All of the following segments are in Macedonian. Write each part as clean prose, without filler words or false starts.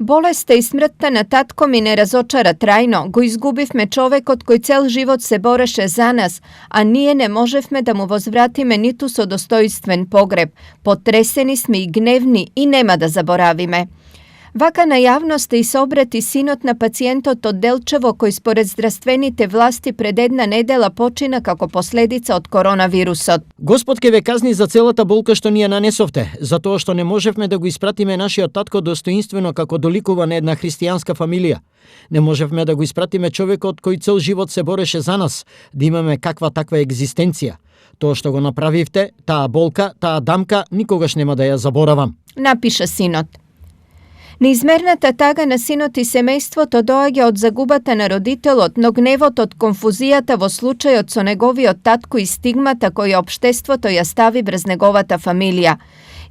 Болеста и смртта на татко ми не разочара трајно. Го изгубивме човекот кој цел живот се бореше за нас, а ние не можевме да му возвратиме ниту со достојствен погреб. Потресени сме и гневни и нема да заборавиме. Вака на јавноста и се обрати синот на пациентот од Делчево кој според здравствените власти пред една недела почина како последица од коронавирусот. Господ ке ве казни за целата болка што ни ја нанесовте, за тоа што не можевме да го испратиме нашиот татко достоинствено како доликува на една христијанска фамилија. Не можевме да го испратиме човекот кој цел живот се бореше за нас, да имаме каква таква екзистенција. Тоа што го направивте, таа болка, таа дамка, никогаш нема да ја заборавам. Напиша синот. Неизмерната тага на синот и семејството доаѓа од загубата на родителот, но гневот од конфузијата во случајот со неговиот татко и стигмата која општеството ја стави врз неговата фамилија.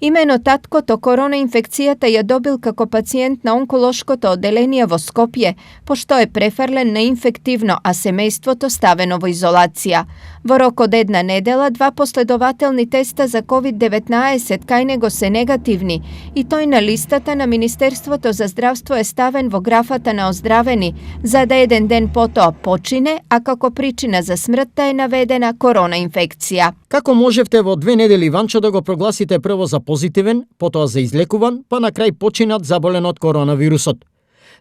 Имено таткото корона инфекцијата ја добил како пациент на онколошкото оделение во Скопје, пошто е префрлен на инфективно, а семејството ставено во изолација. Во рок од една недела, 2 последователни теста за COVID-19 кај него се негативни и тој на листата на Министерството за здравство е ставен во графата на оздравени, за да еден ден потоа почине, а како причина за смртта е наведена корона инфекција. Како можевте во 2 недели Ванчо да го прогласите прво за позитивен, потоа за излекуван, па на крај починат заболен од коронавирусот?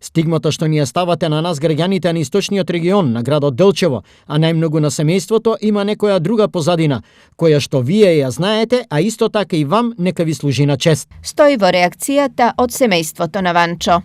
Стигмата што ни ја ставате на нас граѓаните на источниот регион, на градот Делчево, а најмногу на семејството, има некоја друга позадина, која што вие ја знаете, а исто така и вам нека ви служи на чест. Стои во реакцијата од семејството на Ванчо.